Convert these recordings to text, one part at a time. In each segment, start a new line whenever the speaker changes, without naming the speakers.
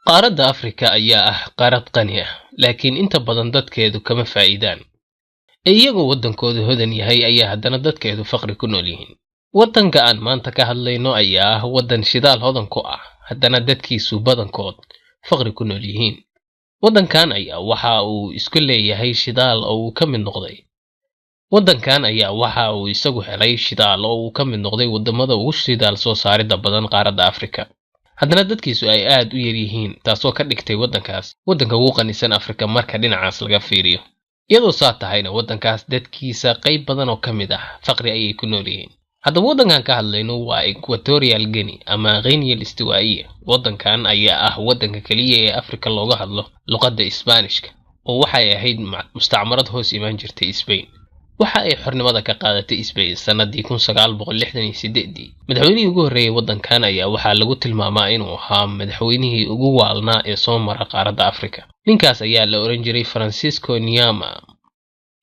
Qaaradda Afrika ayaa ah qaarad qani ah, laakiin inta badan dadkeedu kama faa'iidaan. Ee iyagoo waddankoodu hodan yahay ayaa haddana dadkeedu faqri ku nool yihiin. Waddanka aan maanta ka hadlayno ayaa ah waddan shidaal hodan ku ah, haddana dadkiisu badankood faqri ku nool yihiin. Waddankan ayaa waxa uu isku leeyahay shidaal oo uu ka mid noqday. Waddankan ayaa waxa uu isagu helay shidaal oo uu ka mid noqday waddamada ugu shidaal soo saaridda badan qaaradda Afrika. Haddana dadkiisu ay aad u yar yihiin, taasoo ka dhigtay waddankaas waddanka ugu qanisan Afrika marka dhinacaas laga fiiriyo. Iyadoo saa tahayna waddankaas dadkiisa qayb badan oo ka mid ah faqri ayay ku nool yihiin. Haddaba waddankan ka hadlayno waa Equatorial Guinea ama Guinea Istiwaa'iya. Waddankan ayaa ah waddanka kaliya ee Afrika looga hadlo luqadda Isbaanishka, oo waxay ahayd mustacmarad hoos imaan jirtay Spain. Waxa ay xornimada ka qaadatay Spain sanadii 1968. Madaxweynihii ugu horreeyay waddankan ayaa waxaa lagu tilmaamaa inuu ahaa madaxweynihii ugu waalnaa ee soo mara qaaradda Afrika. Ninkaas ayaa la oran jiray Francisco Nyama.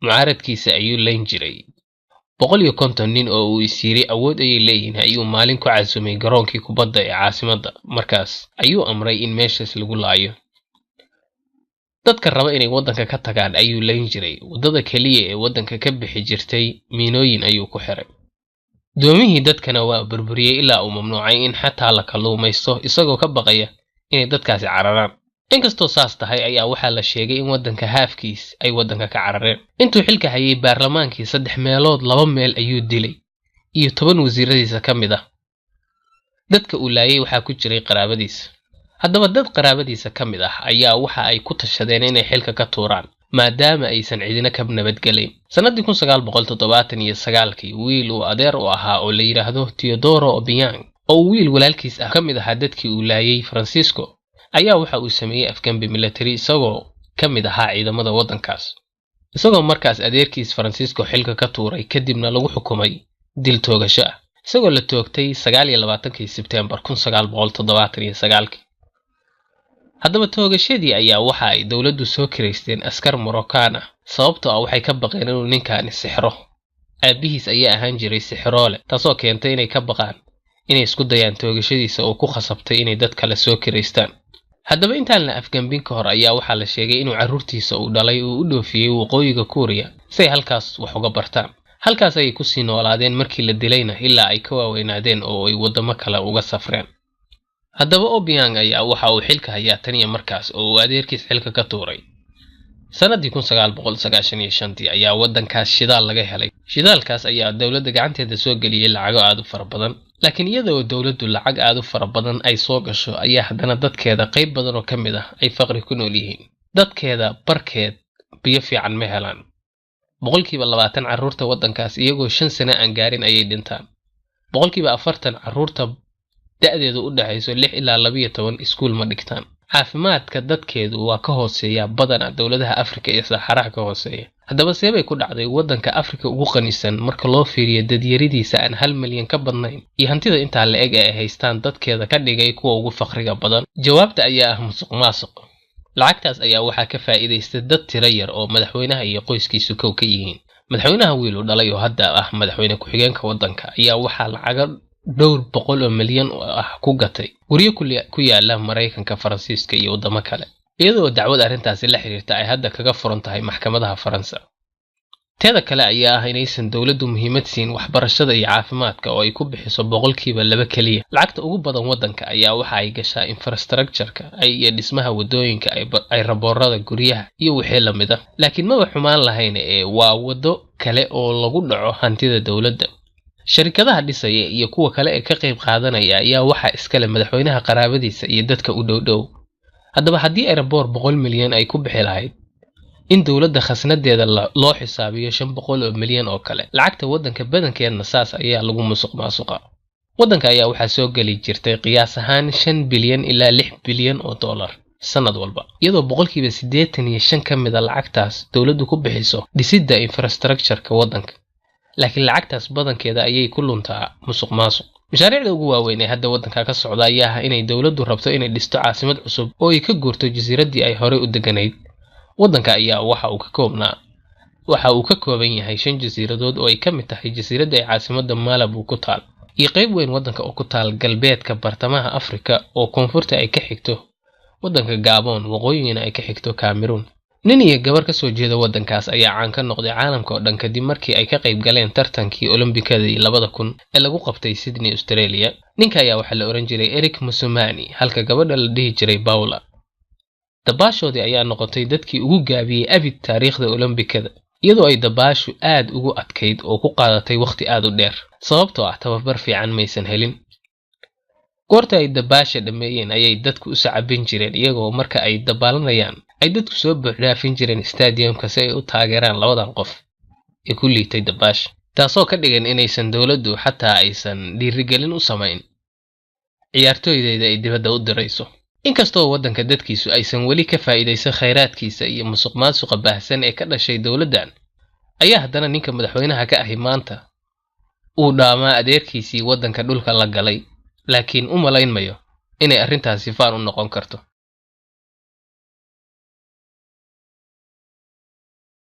Mucaaradkiisa ayuu layn jiray. 150 nin oo uu is yiri awood ayay leeyihiin ayuu maalin ku casumay garoonkii kubadda ee caasimadda. Markaas ayuu amray in meeshaas lagu laayo. Dadka raba inay waddanka ka tagaan ayuu layn jiray. Waddada kaliya ee waddanka ka bixi jirtay miinooyin ayuu ku xiray. Doomihii dadkana waa burburiyey ilaa uu mamnuucay in xataa la kalluumaysto, isagoo ka baqaya inay dadkaasi cararaan. Inkastoo saas tahay ayaa waxaa la sheegay in waddanka haafkiis ay waddanka ka carareen. Intuu xilka hayay baarlamaankii 3 meelood 2 meel ayuu dilay iyo 10 wasiiradiisa ka mid ah. Dadka uu laayay waxaa ku jiray qaraabadiisa. Haddaba dad qaraabadiisa ka mid ah ayaa waxa ay ku tashadeen inay xilka ka tuuraan, maadaama aysan cidina ka nabadgelayn. Sanadii 1979 wiil uu adeer u ahaa oo la yiraahdo Teodoro Obiang, oo wiil walaalkiis ah ka mid ahaa dadkii uu laayay Francisco, ayaa waxa uu sameeyey afgambi military isagoo ka mid ahaa ciidamada waddankaas. Isagoo markaas adeerkiis Francisco xilka ka tuuray, kadibna lagu xukumay dil toogasho ah, isagoo la toogtay 29 Sebtembar 1979. Haddaba toogashadii ayaa waxa ay dowladdu soo kireysteen askar Moroccan ah, sababtoo ah waxay ka baqeen inuu ninkaani sixro. Aabihiis ayaa ahaan jiray sixiroole, taasoo keentay inay ka baqaan inay isku dayaan toogashadiisa oo ku khasabtay inay dad kale soo kireystaan. Haddaba intaan la afgambin ka hor ayaa waxaa la sheegay inuu carruurtiisa uu dhalay uu u dhoofiyey waqooyiga Kuuriya si ay halkaas wax uga bartaan. Halkaas ayay ku sii noolaadeen markii la dilayna ilaa ay ka waaweynaadeen oo ay waddamo kale uga safreen. Haddaba Obiang ayaa waxa uu xilka hayaa tan iyo markaas oo uu adeerkiis xilka ka tuuray. Sanadii 1995 ayaa waddankaas shidaal laga helay. Shidaalkaas ayaa dowladda gacanteeda soo geliyey lacago aad u fara badan. Laakiin iyada oo dowladdu lacag aad u fara badan ay soo gasho ayaa haddana dadkeeda qayb badan oo ka mid ah ay faqri ku nool yihiin. Dadkeeda barkeed biyo fiican ma helaan. 20% carruurta waddankaas iyagoo 5 sano aan gaarin ayay dhintaan. 40% carruurta da'deedu u dhaxayso 6 ilaa 12 iskuul ma dhigtaan. Caafimaadka dadkeedu waa ka hooseeya badanaa dowladaha Afrika ee saxaraha ka hooseeya. Haddaba see bay ku dhacday waddanka Afrika ugu qanisan marka loo fiiriyo dadyaridiisa aan 1 milyan ka badnayn iyo hantida intaa la eg ee ay haystaan dadkeeda ka dhigay kuwa ugu faqriga badan? Jawaabta ayaa ah musuqmaasuq. Lacagtaas ayaa waxaa ka faa'iidaysta dad tiro yar oo madaxweynaha iyo qoyskiisu kow ka yihiin. Madaxweynaha wiil uu dhalay oo hadda ah madaxweyne ku-xigeenka waddanka ayaa waxaa lacago dhowr boqol oo milyan oo ah ku gatay guryo ku yaala Maraykanka, Faransiiska iyo waddamo kale, iyadoo dacwad arrintaasi la xiriirta ay hadda kaga furan tahay maxkamadaha Faransa. Teeda kale ayaa ah inaysan dowladdu muhiimad siin waxbarashada iyo caafimaadka oo ay ku bixiso 2% keliya. Lacagta ugu badan waddanka ayaa waxa ay gashaa infrastructure-ka iyo dhismaha waddooyinka, ay raboorada guryaha iyo wixii la mid ah. Laakiin maba xumaan lahayn ee waa waddo kale oo lagu dhaco hantida dowladda. Sharikadaha dhisaya iyo kuwa kale ee ka qayb qaadanaya ayaa waxaa iskale madaxweynaha qaraabadiisa iyo dadka u dhow-dhow. Haddaba haddii eraboor 100 milyan ay ku bixi lahayd in dowladda khasnadeeda loo xisaabiyo 500 oo milyan oo kale, lacagta waddanka badankeedna saas ayaa lagu musuqmaasuqa. Waddanka ayaa waxaa soo geli jirtay qiyaas ahaan 5 bilyan ilaa 6 bilyan oo dollar sanad walba, iyadoo 85% ka mid a lacagtaas dowladdu ku bixiso dhisidda infrastructure-ka waddanka. Laakiin lacagtaas badankeeda ayay ku luntaa musuqmaasuq. Mashaariicda ugu waaweyn ee hadda waddanka ka socda ayaa ah inay dowladdu rabto inay dhisto caasimad cusub oo ay ka guurto jasiiraddii ay horey u deganayd. Waddanka ayaa waxa uu ka kooban yahay 5 jasiiradood oo ay ka mid tahay jasiiradda ay caasimadda Malabo ku taal, iyo qayb weyn waddanka oo ku taal galbeedka bartamaha Afrika oo koonfurta ay ka xigto waddanka Gabon, waqooyigana ay ka xigto Cameroon. Nin iyo gabar ka soo jeeda waddankaas ayaa caan ka noqday caalamka oo dhan kadib markii ay ka qayb galeen tartankii Olombikadii 2000 ee lagu qabtay Sydney, Australia. Ninka ayaa waxaa la ohan jiray Eric Musumani, halka gabadha la dhihi jiray Paula. Dabaashoodii ayaa noqotay dadkii ugu gaabiyey abid taariikhda Olombikada, iyadoo ay dabaashu aad ugu adkayd oo ku qaadatay wakhti aad u dheer, sababtoo ah tababar fiican maysan helin. Goorta ay dabaasha dhammeeyeen ayay dadku u sacabin jireen, iyagoo marka ay dabaalanayaan ay dadku soo buuxdhaafin jireen stadiumka si ay u taageeraan labadan qof ee ku liitay dabaasha, taasoo ka dhigan inaysan dowladdu xataa aysan dhiirigelin u samayn ciyaartooydeyda ay dibadda u dirayso. Inkastoo waddanka dadkiisu aysan weli ka faa'iidaysan khayraadkiisa iyo musuqmaasuqa baahsan ee ka dhashay dowladdan, ayaa haddana ninka madaxweynaha ka ahi maanta uu dhaamaa adeerkiisii waddanka dhulka la galay, laakiin u malayn mayo inay arrintaasi faan u noqon karto.